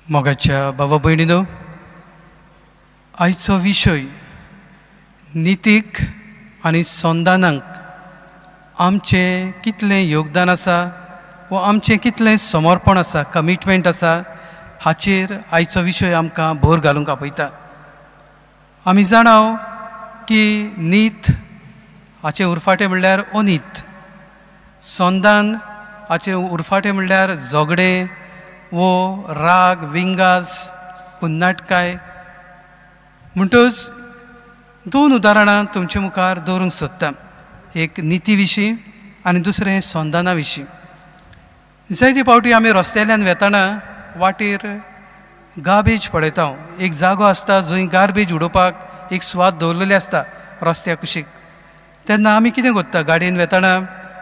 मोगाच्या बाबा भयणीनो, आयचो विशय नितीक आनी संदानाक आमचें कितलें योगदान आसा वो आमचें कितलें समर्पण आसा, कमिटमेंट आसा, हाचेर आयचो विशय आमकां भर घालूंक आपयता. आमी जाणाव की नीत हाचें उरफाटें म्हणल्यार अनीत, संदान हाचें उरफाटें म्हणल्यार झगडें वो राग, विंगास, कुन्नाटकाय. म्हणटच दोन उदाहरणां तुमचे मुखार दवरूंक सोदता, एक निती विशीं आनी दुसरें संदाना विशीं. जायते फावटी आमी रस्त्याल्यान वेताना वाटेर गार्बेज पळयता. एक जागो आसता जंय गार्बेज उडोवपाक एक सुवात दवरलेली आसता रस्त्या कुशीक. तेन्ना आमी कितें करता, गाडयेन वेताना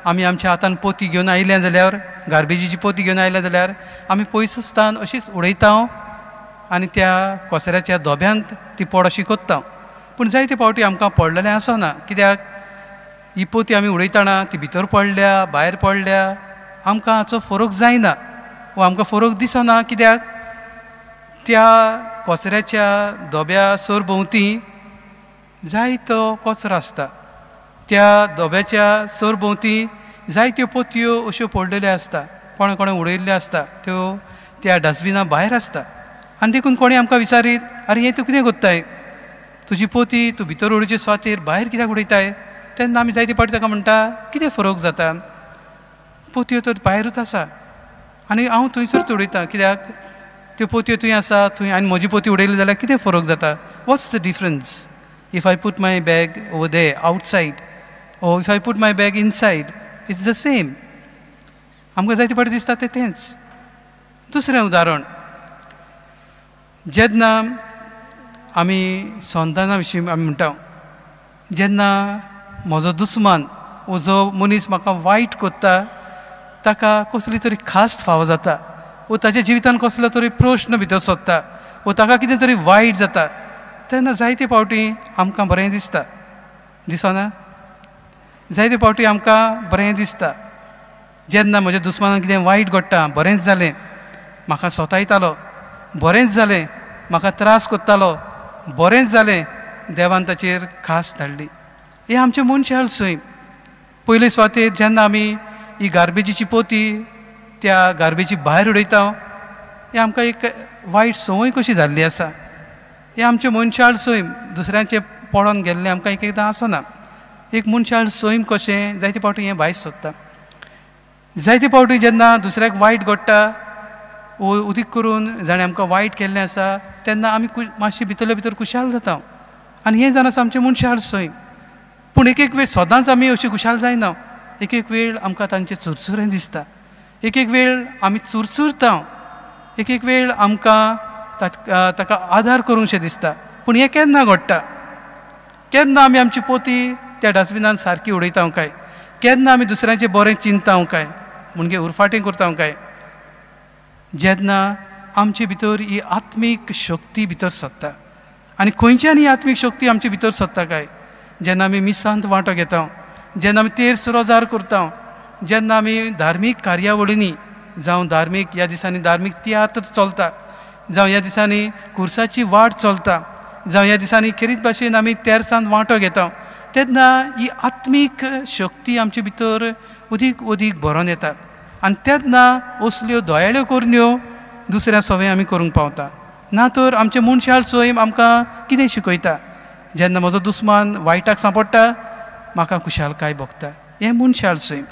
आमी आमच्या हातान पोती घेवन आयल्या जाल्यार, गार्बेजीची पोती घेवन आयल्या जाल्यार आमी पयसुस्तान अशीच उडयता आनी त्या कचऱ्याच्या दोब्यांत ती पड अशी कोत्ता. पूण जायते फावटी आमकां पडलेलें आसना, कित्याक ही पोती आमी उडयतना ती भितर पडल्या भायर पडल्या आमकां हाचो फरक जायना वो आमकां फरक दिसना, कित्याक त्या कचऱ्याच्या दोब्या सरभोंवती जायतो कचरो आसता, त्या दोब्याच्या सरभोंवती जायत्यो पोतयो अश्यो पडलेल्यो आसता, कोणें कोणें उडयल्ल्यो आसता, त्यो त्या डस्टबिना भायर आसता. आनी देखून कोणी आमकां विचारीत, आरे हें तूं कितें कोत्ताय, तुजी पोती तूं भितर उडोवचे सुवातेर भायर कित्याक उडयताय? तेन्ना आमी जायते फावटी ताका म्हणटा, कितें फरक जाता, पोतयो तर भायरूच आसा आनी हांव थंयसरूच उडयता, कित्याक त्यो पोतयो थंय आसा थंय आनी म्हजी पोती उडयली जाल्यार कितें फरक जाता? What's the difference if I put my bag over there outside or if I put my bag inside, it's the same. आमकां जायते फावटी दिसता तें तेंच. दुसरें उदाहरण, जेन्ना आमी संताना विशीं आमी म्हणटा, जेन्ना म्हजो दुस्मान वो जो मनीस म्हाका वायट कोत्ता ताका कसली तरी खास्त फावो जाता वो ताच्या जिवितान कसलो तरी प्रश्न भितर सोदता वो ताका कितें तरी वायट जाता, तेन्ना जायते फावटी आमकां बरें दिसता, दिसना? जायते फावटी आमकां बरें दिसता जेन्ना म्हज्या दुस्मानाक कितें वायट घडटा, बरेंच जालें म्हाका सोतायतालो, बरेंच जालें म्हाका त्रास कोत्तालो, बरेंच जालें देवान ताचेर खास धाडली. हें आमचें मनशाल सैम. पयले सुवातेर जेन्ना आमी ही गार्बेजीची पोती त्या गार्बेजी भायर उडयता, हें आमकां एक वायट संवय कशी जाल्ली आसा. हें आमचें मनशाळ सैम, दुसऱ्यांचें पडोन गेल्लें आमकां एक एकदां आसना. एक मनशाळ सैम कशें जायते फावटी हें भायर सोदता. जायते फावटी जेन्ना दुसऱ्याक वायट घडटा वो उदीक करून जाणें आमकां वायट केल्लें आसा तेन्ना आमी मातशें भितरले भितर खुशाल जाता आनी हें जावन आसा आमचें मनशाळ सैम. पूण एक एक वेळ सदांच आमी अशी खुशाल जायना, एक एक वेळ आमकां तांचें चुरचुरें दिसता, एक एक वेळ आमी चुरचुरता, एक एक वेळ आमकां ताका आदार करूंकशें दिसता. पूण हें केन्ना घडटा? केन्ना आमी आमची पोती त्या डस्टबिनान सारकी उडयता काय, केन्ना आमी दुसऱ्यांचें बरें चिंतता काय, म्हणजे उरफाटें करता काय? जेन्ना आमचे भितर ही आत्मीक शक्ती भितर सरता. आनी खंयच्यान ही आत्मीक शक्ती आमचे भितर सरता काय? जेन्ना आमी मिसांत वांटो घेता, जेन्ना आमी तेर्स रोजार करता, जेन्ना आमी धार्मीक कार्यावळींनी जावं धार्मीक ह्या दिसांनी धार्मीक तियात्र चलता, जावं ह्या दिसांनी कुर्साची वाट चलता, जावं ह्या दिसांनी खेरीत भाशेन आमी तेर्सांत वांटो घेता, तेन्ना ही आत्मीक शक्ती आमचे भितर अदीक अदीक भरोन येता आनी तेन्ना असल्यो दयाळ्यो करण्यो दुसऱ्या सवय आमी करूंक पावता. ना तर आमचें मनशाळ सैम आमकां कितें शिकयता? जेन्ना म्हजो दुस्मान वायटाक सांपडटा म्हाका खुशालकाय भोगता, हें मनशाळ सैम.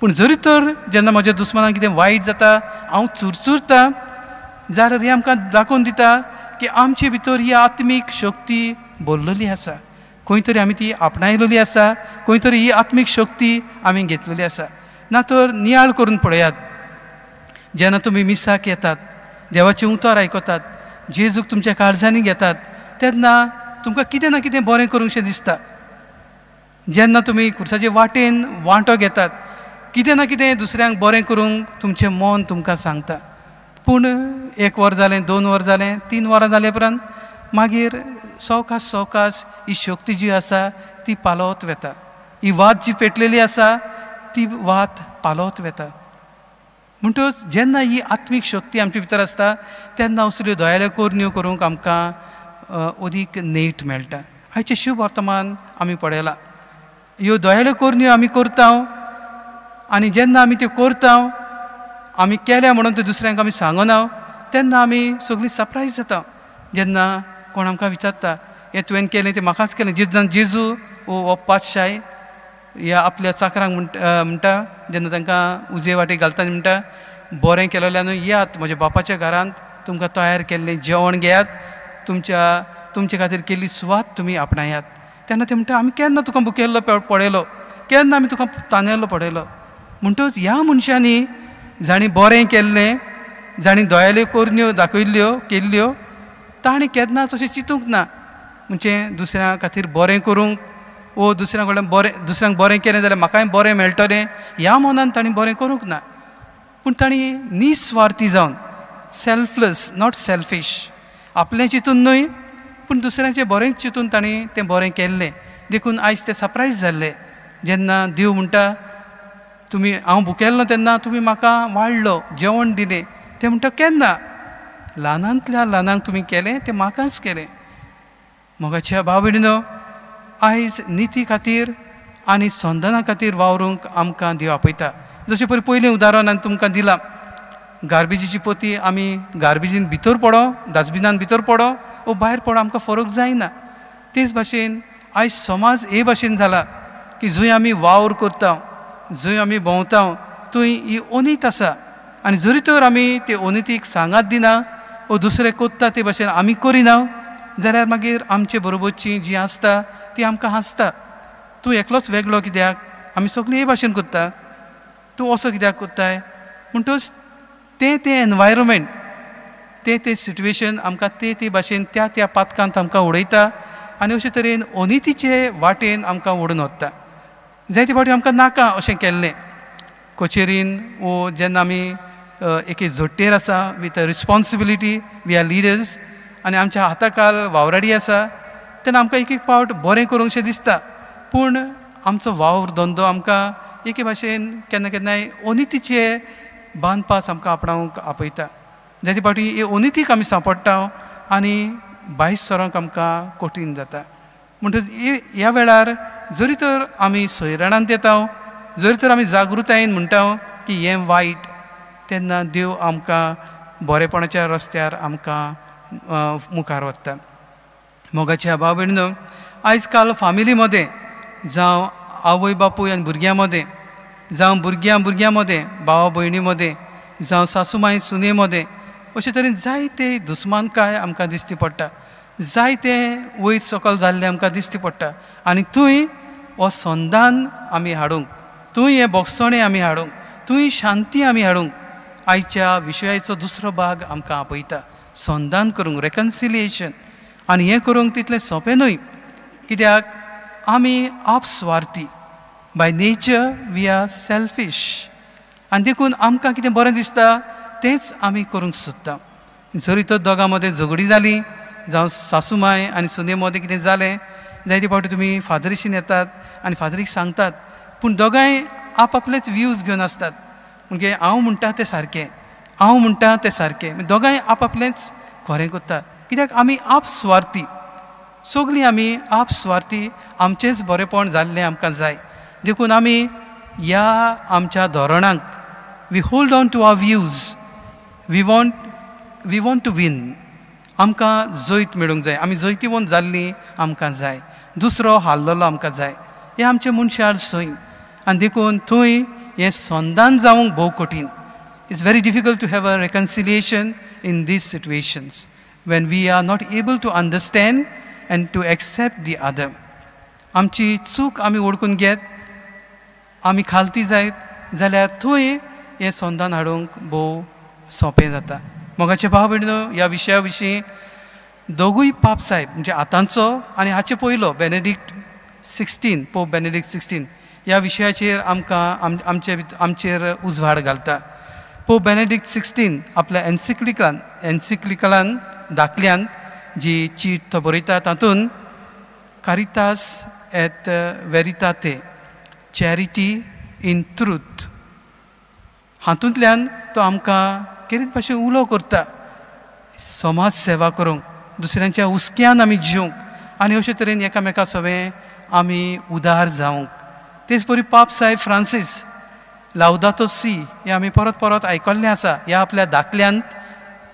पूण जरी तर जेन्ना म्हज्या दुस्मानाक कितें वायट जाता हांव चुरचुरता जाल्यार हें आमकां दाखोवन दिता की आमचे भितर ही आत्मीक शक्ती भरलेली आसा, खंय तरी आमी ती आपणायलेली आसा, खंय तरी ही आत्मीक शक्ती आमी घेतलेली आसा. ना तर नियाळ करून पळयात, जेन्ना तुमी मिसाक येतात, देवाचें उतर आयकतात, जेजूक तुमच्या काळजांनी घेतात, तेन्ना तुमकां कितें ना कितें बरें करूंकशें दिसता. जेन्ना तुमी कुर्साचे वाटेन वांटो घेतात, कितें ना कितें दुसऱ्यांक बरें करूंक तुमचें मन तुमकां सांगता. पूण एक वर जालें, 2 वर जालें, 3 वरां जाले उपरांत मागीर सवकास सवकास ही शक्ती जी आसा ती पालवत वता, ही वात जी पेटलेली आसा ती वात पालवत वता. म्हणटकच जेन्ना ही आत्मीक शक्ती आमचे भितर आसता तेन्ना असल्यो दयाळ्यो करण्यो करूंक आमकां अदीक नेट मेळटा. आयचें शुभ वर्तमान आमी पळयलां, ह्यो दयाळ्यो करण्यो आमी करता आनी जेन्ना आमी त्यो करता, आमी केल्या म्हणून त्यो दुसऱ्यांक आमी सांगना, तेन्ना आमी सगळीं सरप्रायज जाता. जेन्ना कोण आमकां विचारता, हें तुवें केलें तें म्हाकाच केलें. जेन्ना जेजू हो पातशाय ह्या आपल्या चाकरांक म्हणटा, जेन्ना तांकां उजवे वाटेक घालता आनी म्हणटा, बरें केलेल्यान येयात म्हज्या बापाच्या घरांत, तुमकां तयार केल्लें जेवण घेयात, तुमचे खातीर केल्ली सुवात तुमी आपणायात. तेन्ना ते म्हणटा, आमी केन्ना तुका भुकेल्लो पळयलो, केन्ना आमी तुका तानेल्लो पळयलो. म्हणटकच ह्या मनशांनी जांणी बरें केल्लें, जांणी दयाल्यो करण्यो दाखयल्ल्यो केल्ल्यो, तांणी केन्नाच अशें चिंतूंक ना म्हणजे दुसऱ्यां खातीर बरें करूंक वो दुसऱ्यां कडल्यान बरें, दुसऱ्यांक बरें केलें जाल्यार म्हाकाय बरें मेळटलें ह्या मनान तांणी बरें करूंक ना. पूण तांणी निस्वार्थी जावन, सेल्फलेस not selfish, आपलें चिंतून न्हय पूण दुसऱ्यांचें बरें चिंतून तांणी तें बरें केल्लें. देखून आयज ते सरप्रायज जाल्ले जेन्ना देव म्हणटा, तुमी हांव भुकेल्लो तेन्ना तुमी म्हाका वाडलो, जेवण दिलें. ते म्हणटा, केन्ना? ल्हानांतल्या ल्हानांक तुमी केलें तें म्हाकाच केलें. मोगाच्या भाव भयणीनो, आयज निती खातीर आनी संदाना खातीर वावरूंक आमकां देव आपयता. जशें पळय पयलें उदाहरण हांवें तुमकां दिलां, गार्बेजीची पोती आमी गार्बेजीन भितर पडो, डस्टबिनान भितर पडो वो भायर पडो, आमकां फरक जायना. तेच भाशेन आयज समाज हे भाशेन जाला की जंय आमी वावर करता, जंय आमी भोंवता, थंय ही अनीत आसा. आनी जरी तर आमी ते अनितीक सांगात दिना वो दुसरे करता ते भाशेन आमी करिना जाल्यार मागीर आमचे बरोबरची जी आसता ती आमकां हांसता, तूं एकलोच वेगळो कित्याक, आमी सगळीं हे भाशेन करता, तूं असो कित्याक करताय. म्हणटकच तें तें एनवायरमेंट, तें तें सिट्युएशन आमकां ते ते भाशेन त्या त्या पातकांत आमकां उडयता आनी अशे तरेन अनितीचे वाटेन आमकां ओडून वता. जायते फावटी आमकां नाका अशें केल्लें कचेरीन वो जेन्ना आमी एके झोट्टेर आसा with a responsibility, we are leaders, आनी आमच्या हाताखाल वावराडी आसा, तेन्ना आमकां एक एक फावट बरें करूंकशें दिसता, पूण आमचो वावर धंदो आमकां एके भाशेन केन्ना केन्नाय अनितीचे बांदपास आमकां आपणावंक आपयता. जायते फावटी हे अनितीक आमी सांपडटा आनी भायर सरोंक आमकां कठीण जाता. म्हणटकच ह्या वेळार जरी तर आमी सोयराणांत येता, जरी तर आमी जागृतायेन म्हणटा की हें वायट, तेन्ना देव आमकां बरेपणाच्या रस्त्यार आमकां मुखार वता. मोगाच्या भाव भयणीनो, आयज काल फामिली मदें, जावं आवय बापूय आनी भुरग्यां मदें, जावं भुरग्यां भुरग्यां मदें, भावा भयणी मदें, जावं सासू माय सुने मदें, अशे तरेन जायते दुस्मानकाय आमकां दिसती पडटा, जायते वयर सकयल जाल्लें आमकां दिसती पडटा. आनी थंय हो संदान आमी हाडूंक, थंय हें भोगसणें आमी हाडूंक, थंय शांती आमी हाडूंक आयच्या विशयाचो दुसरो भाग आमकां आपयता, संदान करूंक, रेकन्सिलिएशन. आनी हें करूंक तितलें सोंपें न्हय, कित्याक आमी आपस्वार्थी, by nature we are selfish, आनी देखून आमकां कितें बरें दिसता तेंच आमी करूंक सोदता. जरी तर दोगां मदें झगडीं जालीं, जावं सासू माय आनी सुने मदें कितें जालें, जायते फावटी तुमी फादरीशीन येतात आनी फादरीक सांगतात, पूण दोगांय आपआपलेच व्यूज घेवन आसतात. म्हणजे हांव म्हणटा तें सारकें, हांव म्हणटा तें सारकें, दोगांय आपआपलेंच खरें करतात, कित्याक आमी आपस्वार्थी, सगळीं आमी आपस्वार्थी, आमचेंच बरेंपण जाल्लें आमकां जाय. देखून आमी ह्या आमच्या धोरणांक we hold on to our views, we want to win, आमकां जैत मेळूंक जाय, आमी जैतिवंत जाल्लीं आमकां जाय, दुसरो हारलेलो आमकां जाय. हें आमचें मनशाळ सैम. आनी देखून थंय हें संदान जावंक भोव कठीण. It's very difficult to have a reconciliation in these situations when we are not able to understand and to accept the other. आमची चूक आमी वळखून घेत, आमी खालती जायत जाल्यार थंय हें संदान हाडूंक भोव सोंपें जाता. मोगाचे भाव भयणीनो, ह्या विशया विशीं दोगूय पाप साहेब म्हणजे आतांचो आनी हाचे पयलो बेनेडिक्ट 16, पोप बेनेडिक्ट 16 ह्या विशयाचेर आमकां आमचेर उजवाड घालता. पोप बेनेडिक्ट 16 आपल्या एन्सिक्लिकलान दाखल्यान जी चीट तो बरयता तातूंत कारितास एट वेरिताते, चॅरिटी इन ट्रूथ, हातूंतल्यान तो आमकां केरीत भाशेन उलो करता समाज सेवा करूंक, दुसऱ्यांच्या हुस्क्यान आमी जिवंक आनी अशे तरेन एकामेका सवें आमी उदार जावंक. तेच परी पाप साहेब फ्रांसीस लावदातो सी हें आमी परत परत आयकल्लें आसा. ह्या आपल्या दाखल्यांत,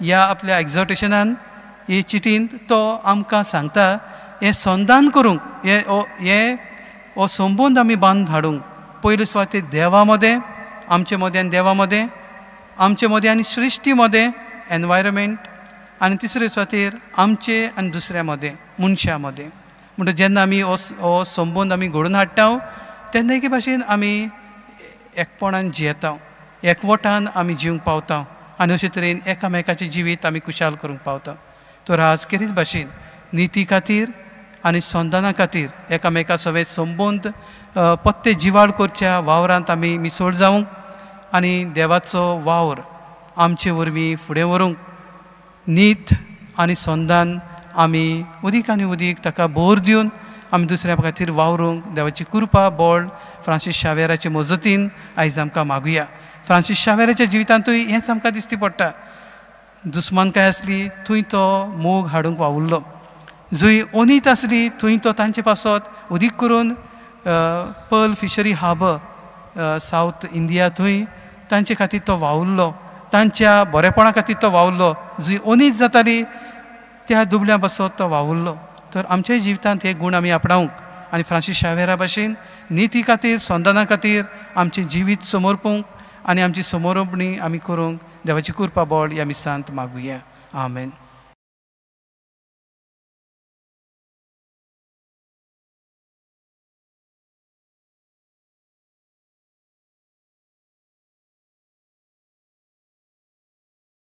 ह्या आपल्या एक्झॉर्टेशनान, हे चिटींत तो आमकां सांगता हें संदान करूंक, हें हो संबंद आमी बांद हाडूंक पयले सुवातेर देवा मदें, आमचे मदें आनी देवा मदें, आमचे मदें आनी सृश्टी मदें, एनवायरमेंट, आनी तिसरे सुवातेर आमचे आनी दुसऱ्या मदें, मनशां मदें. म्हणटकच जेन्ना आमी हो संबंद आमी घडोवन हाडटा तेन्ना एके भाशेन आमी एकपणान जियेता, एकवटान आमी जिवंक पावता आनी अशे तरेन एकामेकाचें जिवीत आमी खुशाल करूंक पावता. तर आज केरीच भाशेन निती खातीर आनी संदाना खातीर एकामेका सवें संबंद पत्ते जिवाळ करच्या वावरांत आमी मिसळ जावंक आनी देवाचो वावर आमचे वरवीं फुडें व्हरूंक नीत आनी संदान आमी उदीक आनी उदीक ताका भर दिवन आमी दुसऱ्या खातीर वावरूंक देवाची कृपा बळ फ्रांसीस शावेराचे मजतीन आयज आमकां मागुया. फ्रांसीस शावेराच्या जिवितांतूय हेंच आमकां दिश्टी पडटा. दुस्मानकाय आसली थंय तो मोग हाडूंक वावुरलो, जंय ओनीत आसली थंय तो तांचे पासत उदीक करून pearl fishery harbour south India थंय तांचे खातीर तो वावुरलो, तांच्या बरेपणा खातीर तो वावुरलो. जंय ओनीत जाताली त्या दुबल्या पासत तो वावुरलो. तर आमच्या जिवितांत हे गूण आमी आपणावंक आनी फ्रांसीस शावेरा भाशेन निती खातीर, संदाना खातीर आमचें जिवीत समर्पूंक आनी आमची समर्पणी आमी करूंक देवाची कृपा बळ ह्या मिसांत मागुया. आमेन.